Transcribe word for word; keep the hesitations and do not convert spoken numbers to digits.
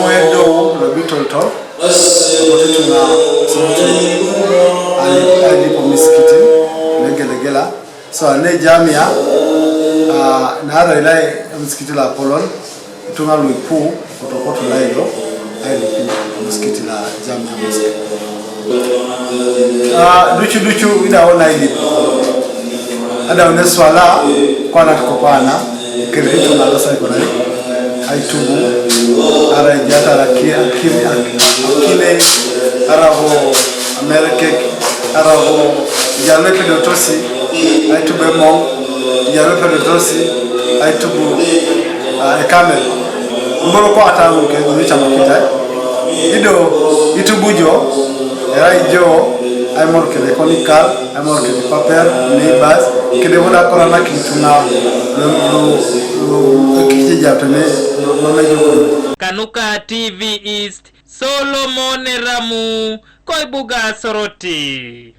Ŋuedo lo bitoltol, apotu ituŋa Soroti, ailip, ailip omusikiti lo Gelegela. So, ne jamia, ah, naarai lo omusikiti lo apolon, ituŋa lu ipu, kotokoto lo ailo, ailip omusikiti lo Jamia Mosque. Ah, ducu ducu idaun ailip. Adaun eswala, kwana tukopana, kede ituŋa lo sa ikonai, aitubu, arai ejatara ki-, akine, akine, arabo amerekek, arabo ejalo epedotosi, aitubu emoŋ, ejalo epedotosi, aitubu, ah, ekamel. Iboro ko ataun ke, ŋun icamakitai. Ido itubu jo, erai jo, aimor kede konikal, aimor kede paper, neighbors, kede boda korana kituŋa, lo, lo, lo, lo, kijija pene, lo, lo, lo, lo, Kanuka T V East, Solomon Eramu, koibuga Soroti.